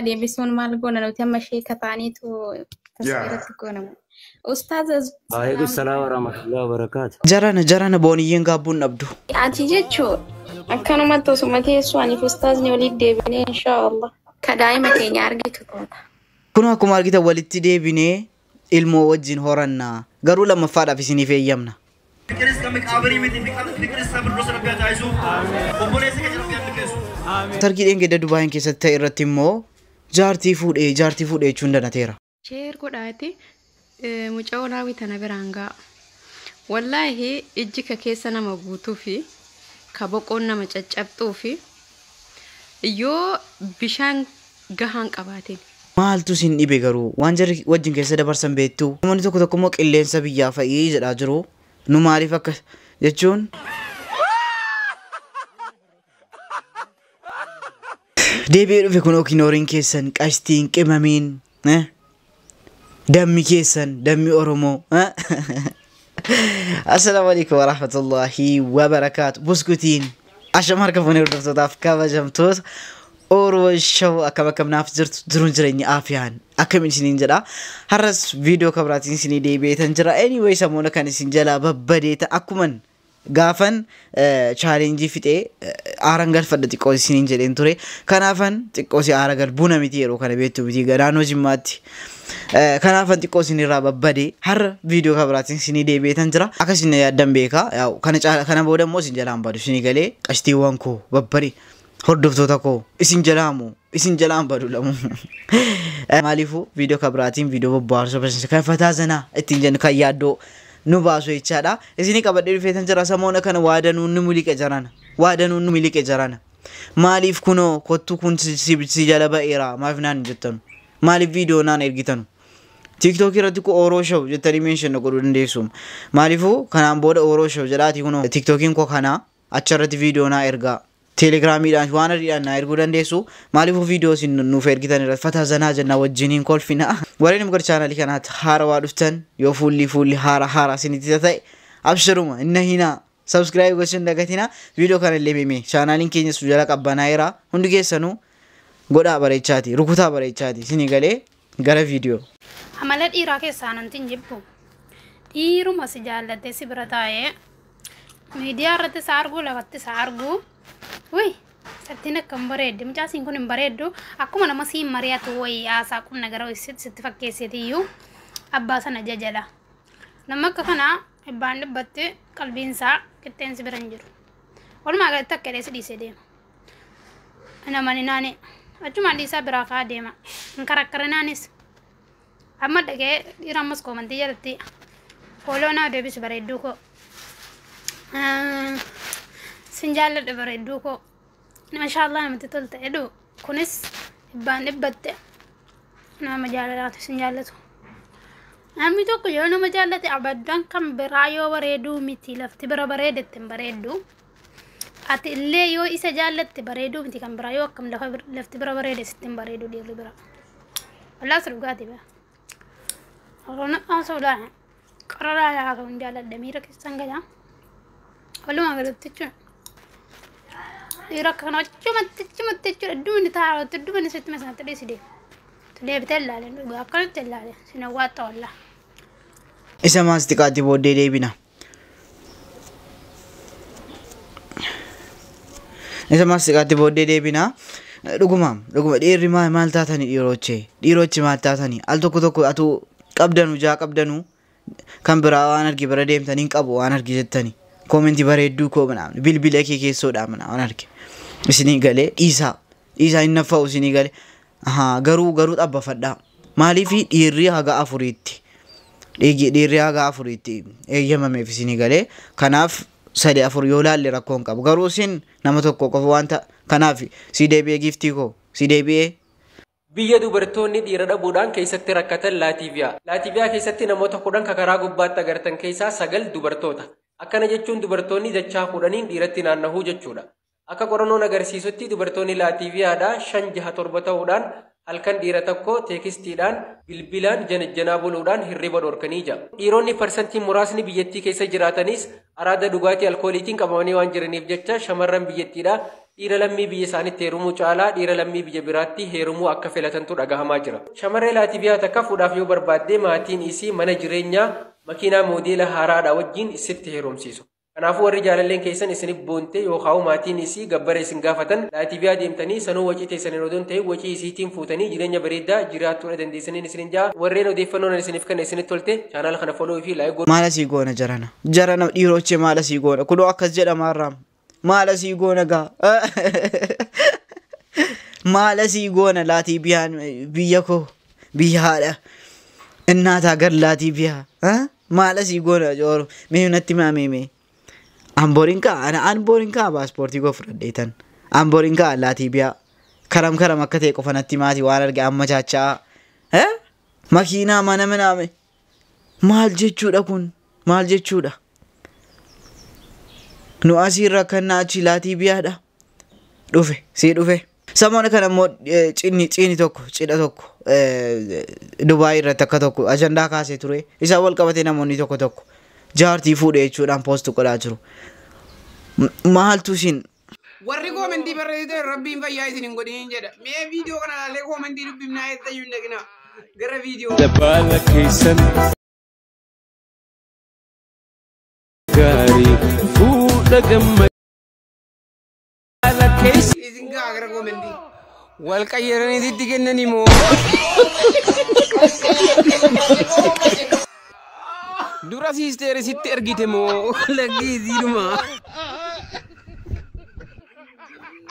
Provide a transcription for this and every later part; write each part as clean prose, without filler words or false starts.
Deebisuun maal goona nuti amma sheeka ta'aniitu taswiiratti goonamu. Ustaaza. Waalaikum salaam warahmatullahi wabarakatuh. Jarana jarana booniyyeen gaabbuun dhabdu. Ati jechuun akkanumatti osuma teessoo aniif ustaazni walitti deebinee inshaallah. Ka daa'ima keenya argitu taata. Kun akkuma argitan walitti deebinee ilmoo wajjin horannaa garuu lammaffaadhaaf isiniif eeyyamna. ፍቅር እስከ መቃብር miti ፍቅር እስከ ብሮስ ረቢ taasisu obboleessa keessa rabbi milkeessu. Tarkii dheengadda Dubaayin keessatti ta'e irratti immoo jaartii fuudhee jaartii fuudhee jechuun danateera. Share godhaati mucaa olaawii tana biraan ga'a. Wallaahi ijji ka keessa nama guutuu fi ka boqoon nama caccabxuu fi yoo bishaan gahaan qabaatin. Maaltu isin dhibe garuu waan jarri wajjin keessa dabarsan beektu. Namoonni tokko tokko immoo qilleensa biyyaa fa'ii jedhaa jiru. Nu maaliif akka jechuun deebi'ee dhufe kun okinooriin keessan qashtiin qimamiin dammi keessan dammi Oromoo. Assalaamu alaikum warahmatullahi wabarakaatu. Buskutiin ashama harka fuunee hordoftootaaf kabajamtoota Oromoo Show akkam akkam naaf jirtu jiruun jireenya aafiyaan akkamiin isiniin jedha. Har'as viidiyoo kabiraatiin isinii deebi'eetan jira. Anyway samoona kan isin jalaa babbadeeta akkuman gaafan chaalenjii fixee aaran galfadha xiqqoo isiniin jedheen ture. Kanaafan xiqqoo si aara gal buna miti yeroo kana beektu miti naannoo Jimmaatti. Kanaafan xiqqoo isinirraa babbadee har'a viidiyoo kabiraatiin isinii deebi'eetan jira. Akka isin yaaddan beeka. Kana kana booda immoo isin jalaan badu isinii galee qashtiiwwan koo babbadee hordoftoota koo isin jalaamu isin jalaan badu lamu. Maaliifuu viidiyoo kabiraatiin viidiyoo bobbaarsoo bashannansiisaa kan fataa zanaa ittiin jennu kan yaaddoo nu baasu jechaadha. Isinii qabadhee dhufeetan jira samoona kana waadanuun nu miliqe jarana. Waadanuun nu miliqe jarana. Maaliif kunoo kottu kun si jala ba'eera maaliif naan hin jettanu? Maaliif viidiyoo naan ergitanu? TikTok irratti kun Oro Show jettanii mention godhuu dandeessu. Maaliifuu kanaan booda Oro Show jedhaati kunoo TikTokiin koo kanaa achirratti viidiyoo naa ergaa. Telegiraamiidhaan waan adiidhaan naa erguu dandeessu. Maaliifuu viidiyoo isin nuuf ergitan irratti fataa zanaa jennaa wajjiniin kolfina. Warreen gara chaanalii kanaatti haarawaa dhuftan yoo fuulli fuulli haara haara isinitti ta'e abshiruma inna hinaa subscribe gochuun dagatina. Viidiyoo kana illee meemee chaanaliin keenya su jala qabbanaa'eera. Hundi keessanuu godhaa bareechaati rukutaa bareechaati isinii galee gara viidiyoo. Amala dhiiraa keessaa nanti hin jibbu. Dhiiruma si jaallatee si bira taa'ee miidiyaa irratti isa arguu lafatti isa arguu Wai, sattiin akka hin bareeddu. Mucaasiin kun hin bareeddu. Akkuma nama siin mari'atu wayii haasaa qubna gara sitti fakkeessitiyyuu abbaa sana jajala. Nama akka kanaa dhibbaan dhibbatti qalbiin isaa qixxeensi bira hin jiru. Walumaa galatti akka hidhee si dhiisee deema. Nama ni naani. Achumaan dhiisaa biraa ka'aa deema. Hin karakkarinaanis. Amma dhaqee dhiira ammas koomantii jalatti fooloo naa deebisu bareedduu koo. Sin jaalladha bareedduu koo. Maashaallah namatti tolta jedhu kunis dhibbaan dhibbatte nama jaalladhaatu sin jaallatu. Namni tokko yoo nama jaallate abaddaan kan biraa yoo bareeduu miti lafti bira bareedetti hin bareeddu. Ati illee yoo isa jaallatte bareeduu miti kan biraa yoo akkam lafti bira bareede sitti hin bareedu dhiirri bira. Wallaas dhugaatii bira. Oromoon haasa'uudhaan qararaa haasa'uun jaalladha miira keessan galaa. Walumaa galatti jechuudha. Dhiira akka kanaa achumatti achumatti jechuudha. Iddoo inni taa'aa iddoo inni sitti masanatti dhiisi deema. Deebitee ilaaleen dhugaa akkanatti ilaaleen sin hawwaatta wallaa. Isa maastiqaatti booddee deebina. Isa maastiqaatti booddee deebina. Dhuguma dhuguma dhiirri maal maal taatanii dhiirochee dhiirochi maal taatanii al tokko tokko atuu qabdanu jaa qabdanu kan biraa waan arge bira deemtanii hin qabu waan arge jettanii koomentii bareedduu koo manaa bilbila kee keessoodhaa manaa waan arge isinii galee dhiisaa dhiisaa hin naffa'u isinii galee garuu garuu xabbafadhaa maaliif dhiirri haga afuriitti dhiirri haga afuriitti eeyyamameef isinii galee kanaaf 3 4 yoo laalle rakkoo hin qabu garuu isin nama tokko qofa waan ta'a kanaaf si deebi'ee giftii koo si deebi'ee. Biyya dubartoonni dhiira dhabuudhaan keessatti rakkatan Laatiiviyaa. Laatiiviyaa keessatti namoota 10 kan karaa gubbaatti agartan keessaa 9 dubartoota. Akkana jechuun dubartoonni dachaa 10 dhiiratti naannahuu jechuudha. Akka qorannoon agarsiisutti dubartoonni Laatiiviyaadhaa 5 6 7 ta'uudhaan halkan dhiira tokko teekistiidhaan bilbilaan janajjanaa buluudhaan hirriba dhorkanii jira. Dhiironni parsantii muraasni biyyattii keessa jiraatanis araada dhugaatii alkooliitiin qabamanii waan jiraniif jecha shamarran biyyattiidhaa Dhiira lammii biyya isaaniitti heerumuu caalaa dhiira lammii biyya biraatti heerumuu akka filatantu dhagahamaa jira. Shamarree Laatiiviyaa takka fuudhaaf yoo barbaadde maatiin isii mana jireenyaa, makiinaa moodeela haaraadha wajjin isitti heerumsiisu. Kanaafuu warri jaalalleen keessan isinif boontee yookaan maatiin isii gabbara isin gaafatan, Laatiiviyaa deemtanii sanuu wacii teessaniin odoo hin ta'in wacii isiitiin fuutanii jireenya bareedaa jiraattuudha dandeessaniin isinin ja'a. Warreen odeeffannoon isiniif kenna isinitti tolte, chaanaala kana follow fi like godhu. Maal asii goona jarana? Jarana dhiirochee, maal asii goona? Kunoo akkas jedhama har'aam. Maal asii goona gaa? Maal asii goona? Laatii biyyaan biyya koo, biyya haadha. Innaataa gar laatii biyyaa. Maal asii goona jooru? Mee natti himaa mee? Ambooriin kaa ana, ambooriin kaa paaspoortii koo fudhadheetan. Ambooriin kaa laatii biyyaa. Karam karam akka ta'e qofa natti maatii waan arge amma chaachaa. Makiinaa, mana minaame. Maal jechuudha kun? Maal jechuudha? Nu asiirra kan achi laatii biyyaadha. Dhufe sii dhufe. Samoona kana immoo cinni ciini tokko, cidha tokko Dubaay irratti akka tokko ajandaa kaasee ture. Isaan wal qabatee namoonni tokko tokko jaartii fuudhe jechuudhaan post godhaa jiru. Maaltu isin Warri koomentii barreessitan, Rabbiin fayyaa isin hin godhinin jedha. Mee viidiyoo kana ilaalee koomentii dubbifnaa, eessayyuu hin dhaqinaa. Gara viidiyoo. Dabaala keessan gaarii fuudha gammada keessa. Isin gaa gara koomentii. Wal qayyaraniititti kennani moo? Dura siisteeri sitti ergite moo? Laggii isiidhuma.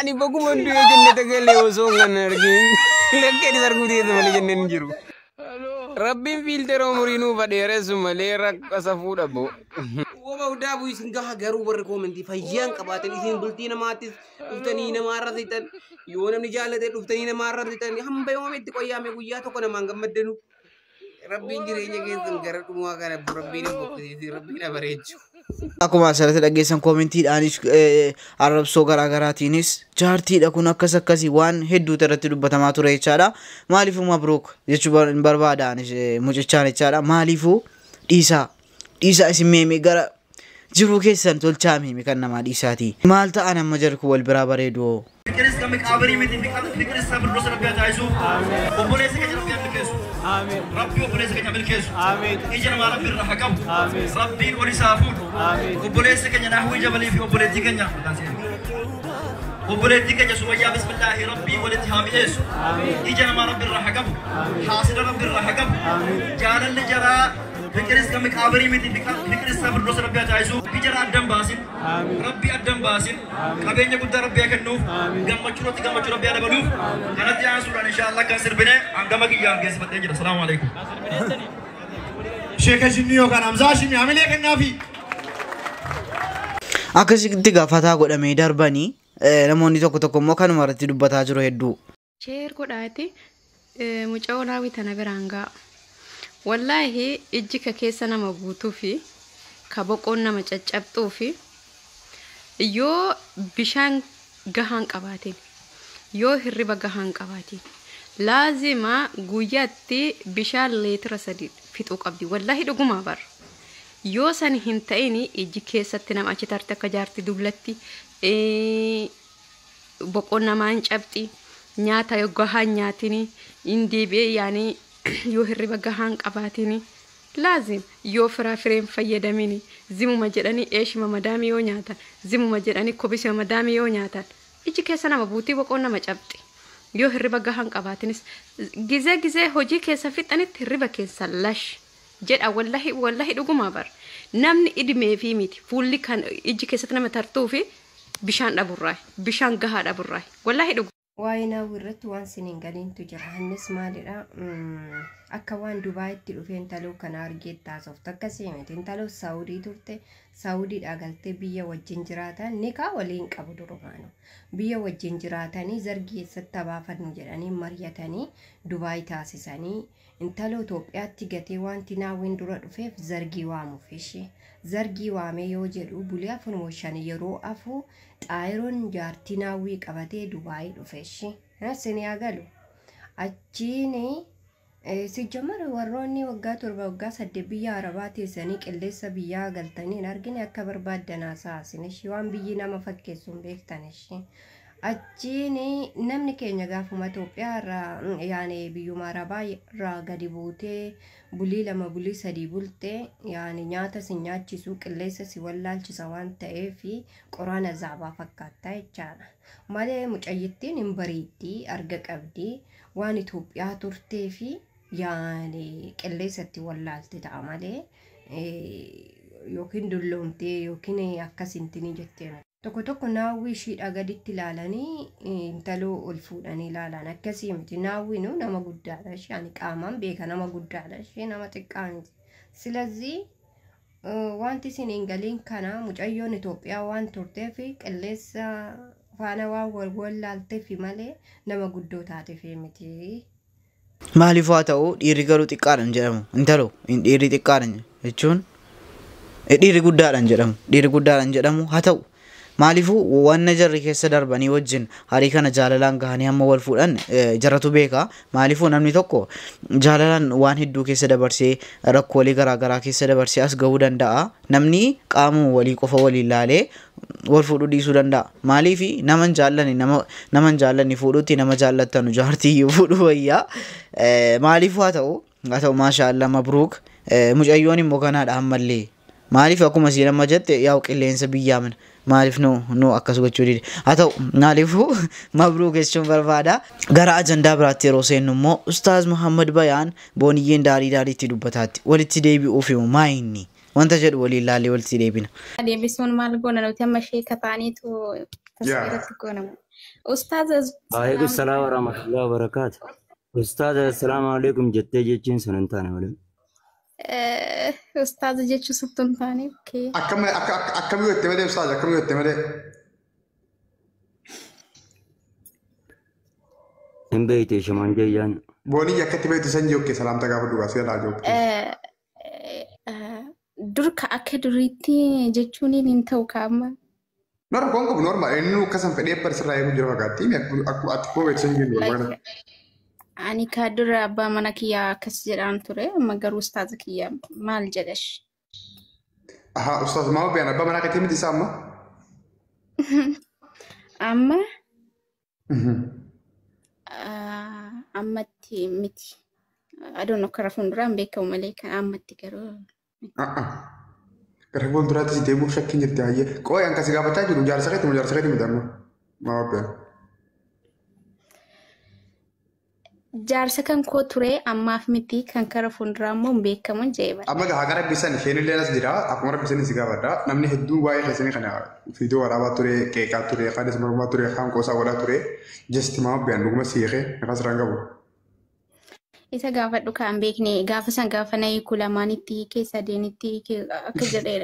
Ani baguma du'ee jenneta galee osoo hin argin. Lakkee arguu teessa malee jenneen hin jiru. Rabbiin fiiltera umurii nuuf dheeressu malee rakka safuu dhabbo. Wama hundaa bu'u isin gaha, garuu warri koomentii fayyaan qabaatan, isin bultii namaattis dhuftanii namaa arrabsitan, yoo namni jaallate dhuftanii namaa arrabsitan, hamba yoomitti qoyyaame guyyaa tokko namaan gammaddanu. Rabbiin jireenya keessan gara dhumaa kana Rabbiin hin boqqisiisin, Rabbiin abareechu. Akkuma asirratti dhageessan, koomentiidhaanis arrabsoo garaa garaatiinis jaartiidha kun, akkas akkasii waan hedduutu irratti dubbatamaa ture jechaadha. Maaliifuu mabruuk jechuu hin barbaada anis mucichaan jechaadha. Maaliifuu dhiisaa, dhiisaa, isin meemee gara jiruu keessan tolchaa, meeme kan namaa dhiisaatii. Maal ta'an amma jarri kun wal biraa bareedu? ፍቅር እስከ መቃብር miti, ፍቅር እስከ firdoosa Rabbi haa taasisu. Obboleessa keenya Rabbi haa milkeessu. Rabbi obboleessa keenya milkeessu. Ija namaa Rabbi irraa haa qabu. Rabbiin ol isaa fuudhu. Obboleessa keenya Naahwii Jabalii fi obboleettii keenya Sumayyaa Bismillaahi Rabbii walitti haa mi'eessu. Ija namaa Rabbi irraa haa qabu. Haasida Rabbi irraa haa qabu. Jaalalli jaraa ፍቅር እስከ መቃብር miti, ፍቅር እስከ firdoosa Rabbi haa taasisu. Rabbi jara addan baasin. Rabbi addan baasin. Qabeenya guddaa Rabbi haa kennuuf. Gammachuu irratti gammachuu Rabbi haa dabaluuf. Kanatti aansuudhaan inshaallah kan sirbine hangama kiyyaan geessifadhee jira. Salaamu alaikum. Sheeka Shinnii yookaan Hamzaa Shinnii hamilee kennaafi. Akkasitti gaafataa godhamee darbanii namoonni tokko tokko immoo kanuma irratti dubbataa jiru hedduu. Share godhaati mucaa raawwii tana biraan ga'a. Wallaahi ijji ka keessa nama guutuu fi ka boqoon nama caccabxuu fi yoo bishaan gahaan qabaatin, yoo hirriba gahaan qabaatin, laazima guyyaatti bishaan leetira 3 fixuu qabdi. Wallaahi dhugumaa bara. Yoo san hin ta'in ijji keessatti nama achi tarte akka jaarti dublatti, boqoon namaa hin cabxi, nyaata yoo gahaan nyaatini hin deebi'ee, yaanii yoo hirriba gahaan qabaatini, laazim yoo firaafireen fayyadamini, zimuma jedhanii eeshima madaamii yoo nyaatan, zimuma jedhanii kobisima madaamii yoo nyaatan, iji keessa nama buutii, boqoon nama cabxi. Yoo hirriba gahaan qabaatinis, gizee gizee hojii keessa fixanitti hirriba keessa lash jedha. Wallahi, wallahi dhugumaa bara, namni idimee fi miti fuulli kan ijji keessatti nama tartuu fi bishaan dhaburraa, bishaan gahaa dhaburraa, wallahi dhugu. Waa'ee naawwi irratti waan siniin galiintu jira. Innis maalidha? Akka waan Dubaayitti dhufee intaloo kana argee taasoftu akkasii miti. Intaloo Saawudii turte, Saawudiidhaa galtee biyya wajjin jiraatan, nikaa waliin qabu durumaanu. Biyya wajjin jiraatanii zargii eessatti abaafannu jedhanii mari'atanii Dubaay taasisanii intaloo Itoophiyaatti gatee wanti naawwiin dura dhufeef zargii waamuuf ishee. Zargii waamee yoo jedhu bulee 4 5 yeroo afu xaayiroon jaartii naawwii qabatee Dubaayii dhufe ishee. Isin galu. Achiin sijjamara warroonni waggaa 7, waggaa 8 biyya Arabaa teessanii qilleessa biyyaa galtanii hin argine, akka barbaaddan haasa'a ishee, waan biyyi nama fakkeessu hin beektan ishee. Achiin namni keenya gaafuma Itoophiyaa irraa yaani biyyuma Arabaa irraa gadi buutee bulii 2 bulii 3 bultee yaani nyaata si nyaachisu qilleensa si wallaalchisa waan ta'eef qoraana zaabaa fakkaata jechaadha. Malee mucayyittiin hin bareeddi arga qabdi waan Itoophiyaa turtee fi yaani qilleensa itti wallaalte ta'a malee yookiin dulloomtee yookiin akkasintinii jettee. Tokko tokko naawwii ishiidhaa gaditti ilaalanii intaloo ol fuudhanii ilaalan akkasii miti. Naawwiin nama guddaadha ishee ani qaamaan beeka nama guddaadha ishee nama xiqqaa miti. Silazii wanti isin hin galiin kana mucayyoon Itoophiyaa waan turteef qilleensa faana waan wal wallaalteef malee nama guddoo taateef miti. Maaliif haa ta'u dhiirri garuu xiqqaadhaan jedhamu. Intalo dhiirri xiqqaadhaan jechuun dhiirri guddaadhaan jedhamu. Dhiirri guddaadhaan jedhamu haa ta'u. Maaliifuu wanna jarri keessa darbanii wajjin harii kana jaalalaan gahanii hamma wal fuudhan jaratu beeka. Maaliifuu namni tokko jaalalaan waan hedduu keessa dabarsee rakkoolee garaagaraa keessa dabarsee as gahuu danda'a. Namni qaamuma walii qofa waliin laalee wal fuudhuu dhiisuu danda'a. Maaliif nama hin jaallanne nama hin jaallanne fuudhutti nama jaallattanu jaartii iyyuu fuudhuu wayyaa. Maaliifuu haa ta'u maashaallah mabruuk. Mucayyoon immoo kanaadha ammallee. Maaliif akkuma isiin amma jette yaa'u qilleensa biyyaa mana. Maaliif nu akkas gochuu dide? Haa ta'u maaliifuu mabruuk jechuun barbaada. Gara ajandaa biraatti yeroo seennu immoo Ustaaz Muhammad Bayaan booniyyeen daarii daariitti dubbataatti walitti deebi'uuf himu maa inni wanta jedhu waliin laallee walitti deebina. Deebisuun maal goona nuti amma sheeka ta'aniitu taswiiratti goonamu. Ustaaz Waalaikum salaam wa rahmatullahi wa barakaatu. Ustaaz assalaamu alaikum jettee jechuun sun hin taane malee. Ustaaz jechuun sittu hin taane. Akkamii jette malee ustaaz akkamii jette malee. Hin beekte shamaan jeyyaan. Boonii akkatti beektu san jokkee salaamta gaafa dhugaa si jalaa jokkee. Dur ka akka duriitti jechuun hin ta'u kaa'ama. Nora koon qabu normaal inni akkasan fedhee barsirraa eeguu jira fakkaatti akkuma ati koo beektu san jennu normaal. Ani ka dura abbaa mana kiyyaa akkas jedhaan ture amma garuu ustaaza kiyyaa maal jedhash? Aha ustaaz maal biyaan abbaa manaa keetii miti isaa amma? Amma ammatti miti. Adoon karaa fuulduraan beekamu malee kan ammatti garuu. Gara fuulduraatti si deemuuf shakkiin jirti hayyee. Qooyi an kasi gaafachaa jiru jaarsa keetii moo jaarsa keetii miti amma? Maal biyaan? Jaarsa kan koo ture ammaaf miti kan kara fuulduraa immoo hin beekamu jee bara. Amma gaa rabbisan isheen illee as jira akkuma rabbisan si gaafadha namni hedduun waa'ee keessanii kana viidiyoo waraabaa ture qeeqaa ture kaanis mormaa ture kaan qoosaa godhaa ture jesti maama biyaan dhuguma siqee maqaa siraan qabu. Isa gaafadhu kan beekne gaafa san gaafa na hiiku lamaanitti hiikee sadeenitti hiikee akka jedhee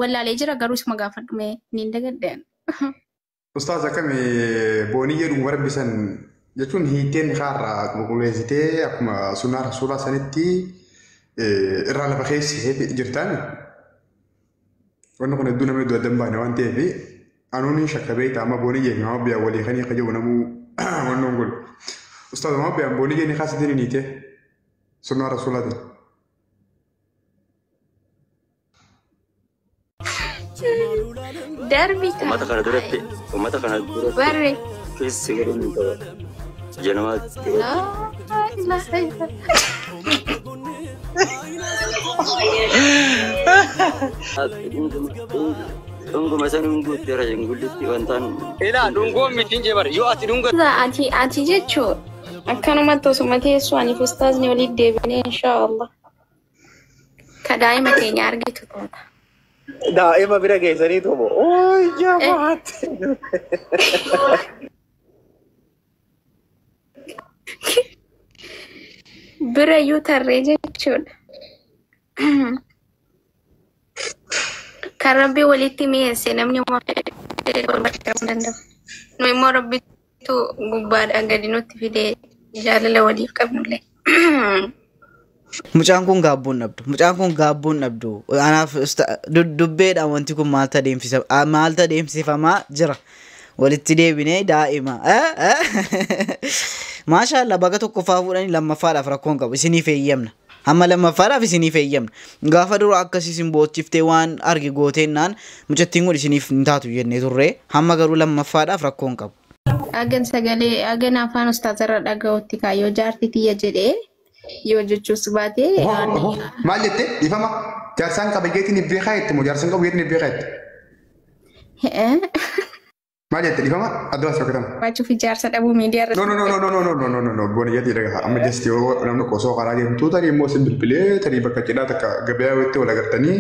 wallaalee jira garuu isuma gaafadhu mee ni dagadheen. Ustaaz akkami booniyyee dhuguma rabbisan jechuun hiiteen kaarraa qulqulleessitee akkuma sunnaa rasuulaa sanitti irraa lafa keessisee jirtaan. Wanni kun hedduu namni hedduu adda hin baane waan ta'eef anuun shakka beekta amma booniyyee fi maama biyaan walii kan hiika jiru namuu wannoon godhu. Ustaaz maama biyaan booniyyee ni kaasitiin ni hiite sunnaa rasuulaatiin. Darbi Uummata kana duratti uummata kana duratti Barre. keessi godhuun hin ta'u. Janamaa Laa ilaaha illallah. Dhunguma san hunguutti jira jengullitti wantaan. Ilaa dhungoon mitiin jee bara yoo ati dhunga. Ati ati jechuun akkanumatti osuma teessoo ani ustaazni walitti deebinee inshaallah. Ka daa'ima keenya argitu taata. Daa'ima bira geessanii tumo. Ooy jabaate. Bira iyyuu tarree jechuudha. Kan rabbi walitti mi'eesse namni uumaa fedhe danda'u. Nu immoo rabbitu gubbaadhaan gadi nutti fidee jaalala waliif qabnullee. Mucaan kun gaabboon dhabdu. Mucaan kun gaabboon dhabdu. Anaaf dubbeedhaan wanti kun maaltu adeemsifamaa jira. Walitti deebinee daa'ima. Maashaallah baga tokkoffaa fuudhanii lammaffaadhaaf rakkoon qabu. Isiniif eeyyamna. Hamma lammaffaadhaaf isiniif eeyyamna. Gaafa dura akkasii isin boochiftee waan arge gooteennaan mucattiin kun isiniif hin taatu jennee turre. Hamma garuu lammaffaadhaaf rakkoon qabu. Agan sagalee agan afaan ustaazarra dhaga'utti kaayyoo jaartii tiyya jedhee yoo jechuus baate Maal jette dhiifama jaarsaan qaba jeetiin beekaa jette moo jaarsaan qabu jeetiin beekaa jette? Maal jette dhiifama adda baasii fakkatama. Baachuuf ijaarsa dhabuu miidiyaa No, no, no, no, no, no, no, no, no, no, booniyyatti dhagaa. Amma just yoo namni osoo karaa deemtuu tarii immoo isin bilbilee tarii bakka cidhaa takka gabayaa wayitti wal agartanii.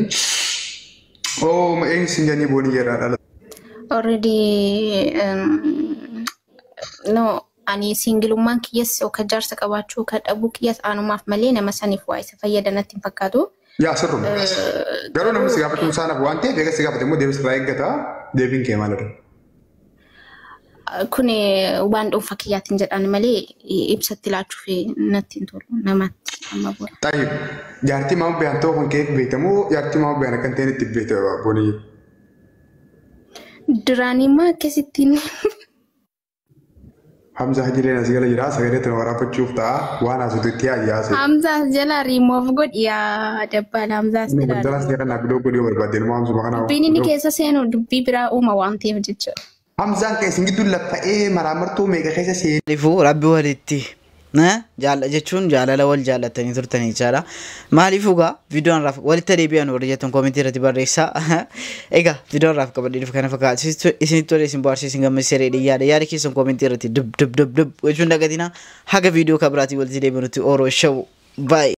Oo, eenyu isin jedhanii booniyyeedhaa dhala. Already no, ani singilummaan kiyyas yookaan jaarsa qabaachuu kan dhabuu kiyyas aanumaaf malee nama saniif waa isa fayyadan natti hin fakkaatu. Yaa sirruma. Garuu namni si gaafachuun saanaaf waan ta'eef eega si gaafate immoo deebis irraa eeggata deebiin kee maalidha? Kun waan dhuunfaa kiyyaatiin jedhan malee ibsatti laachuuf natti hin tolu namatti amma booda. Tayyib, jaartii maama biyaan ta'uu kan kee beektamu jaartii maama biyaan akka hin ta'in itti beekta booniyyee. Duraanimmaa akkasittiin Hamza Hajileen as jala jira sagalee tana waraabbachuuf ta'a waan haasoftu itti yaasi. Hamzaas jala remove godhi yaa dabbaal Hamzaas jala. Daldalaas ni kana bidoo godhuu barbaadde ilmoo Hamzuma kana. Dubbiin inni keessa seenu dubbii biraa uuma waan ta'eef jechuudha. Hamzaan kan isin gidduu laffa'ee maraamartuu meeqa keessa seenee. Maaliifuu rabbi walitti jaalla jechuun jaalala wal jaallatanii turtanii jechaadha. Maaliifuu gaa viidiyoon raaf walitti deebi'an warri jettan koomentii irratti barreessaa. Egaa viidiyoon raaf qabadhee dhufe kana fakkaata. Isinitti tolee isin bohaarsee isin gammachiisee yaada yaada keessan koomentii irratti dub dub dub dub jechuun dagatinaa haga viidiyoo kabiraatii walitti deebi'utti Oro Show. Bye.